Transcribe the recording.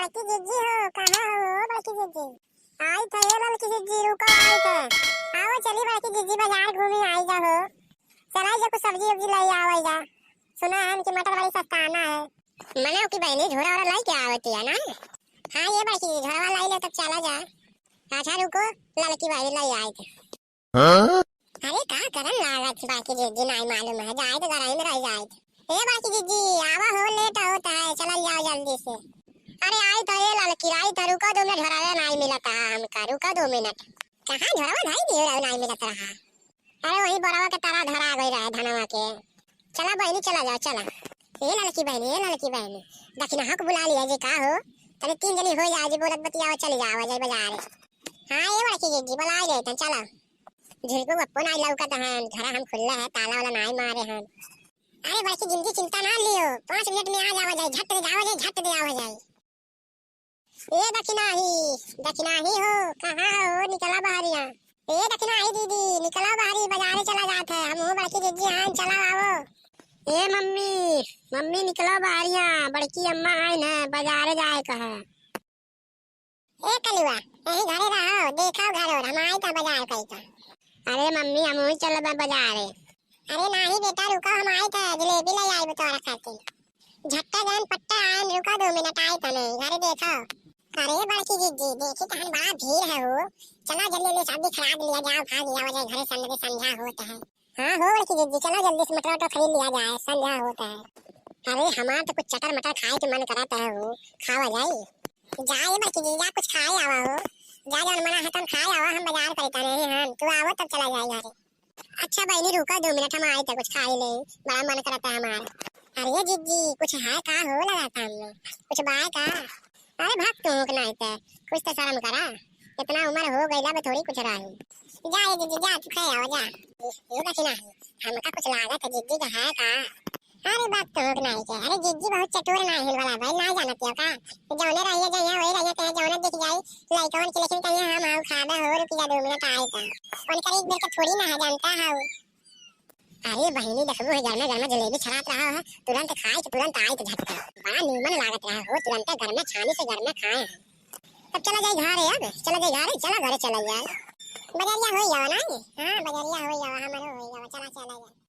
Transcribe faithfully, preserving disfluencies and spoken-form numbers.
बड़की जिज्जी हो, कहाँ हो बड़की जिज्जी? आई थे ये ललकी जिज्जी, रुको आई थे। आओ चली बड़की जिज्जी, बाजार घूमी आई जा हो। चला जा कुछ सब्जी उब्जी लाई आवा जा। सुना है कि मटर बड़ी सस्ताना है। मने की बहनी झोरा वाला लाई के आवती है ना? हाँ ये बड़की झोरा वाला लाई ले तब चला जा। अच्छा रुको, ललकी बहनी लाई आई थे। हाँ? अरे का करन लागत बाकी जिज्जी, नाई मालूम है, जाए तो घरही में रह जाए। ए बाकी जिज्जी, आवा हो, लेट होता है, चलल जाओ जल्दी से। अरे आई तो ये ललकी, आई तो रुका दो मिनट, घरवा नाई मिलत है हमका, रुका दो मिनट। कहाँ घरवा धाई दियो रहो, नाई मिलत रहा। अरे वही बरवा के तारा धरा गई रहे धनवा के। चला बहनी, चला जाओ, चला। ए ललकी बहनी, ए ललकी बहनी, दखिनहा को बुला लिया जी, का हो? तनी तीन जनी हो जाए जी, बोलत बतियावा चली जावा जाए बाजार। हाँ, ए बड़की जिज्जी, बुला ले तन, चला। झिरकू बप्पो नाई लौकत हन, घरा हम खुल्ला है, ताला वाला नाई मारे हन। अरे बड़की जिज्जी, चिंता ना लियो, पाँच मिनट में आ जावा जाए, झट दे जावा जाए, झट दे आवा जाए। ए दखिनाही, दखिनाही हो, कहाँ हो? निकला बहरिया। ए दखिनाही दीदी, निकला बहरी, बाजारे चला जात है। हम हो बड़की जिज्जी, हाँ, चला आवो। ए मम्मी, मम्मी निकला बहरिया, बड़की अम्मा आइन है, बाजारे जाए का है। ए कलुआ, यही घरे रहो, देखो घर और, हम आई था बाजार कई का। अरे मम्मी, हम वही चल बाजारे। अरे नाही बेटा, रुको, हम आए थे, जलेबी ले आए तोरा खातिर। झट्टा जान पट्टा आन, रुको दो मिनट, आए तने, घरे देखो। अरे बड़की जिज्जी, देखी तहन बड़ा भीड़ है हो, चला जल्दी जल्दी सब्जी खरीद लिया जाओ, खा लिया वजह घरे संध्या संध्या होत है। हाँ हो बड़की जिज्जी, चला जल्दी से मटर वटर खरीद लिया जाए, संध्या होत है। अरे हमार तो कुछ चटर मटर खाए के मन करत है हो, खावा जाई। जा ये बड़की जिज्जी, जा कुछ खाए आवा हो, जा जौन मना है तौन खाए आवा, हम बाजार करत नहीं हम, तू आवो तब चला जाए घरे। अच्छा बहनी, रुका दो मिनट, हम आए थे, कुछ खाई ले, बड़ा मन करता है हमारा। अरे जिज्जी, कुछ है का हो लगा सामने? कुछ बाय का? अरे भाग तू, होक नहीं थे, कुछ तो शर्म करा, इतना उम्र हो गई, अब थोड़ी कुछ रही। जा ये जिज्जी, जा तू खाए आओ, जा। ये बची नहीं, हमका कुछ लागत है जिज्जी का है का? अरे बात तो होक नहीं के, अरे जिज्जी बहुत चटोर नहीं हिल वाला भाई, ना जानत हो का? जौने रहिए जाइए, वही रहिए, चाहे जौने दिख जाए, लइकवन के लेकिन कहिए हम आओ खाबे हो, रुक जा दो मिनट आए तो। उनकर एक बेर के थोड़ी ना है, जानता है। अरे बहिनी, देखबू है, गरमे गरमे जलेबी छनात रहा है, तुरंत खाए के तुरंत आए तो झटका। बड़ा नीमन लागत रहा हो, तुरंत गरमे छानी से गरमे खाए हैं। तब चला जाए घरे, अब चला जाए घरे, चला घरे चला जाए। बजरिया हो जावा ना? हाँ, बजरिया हो जावा, हमारो हो जावा, चला चला जाए।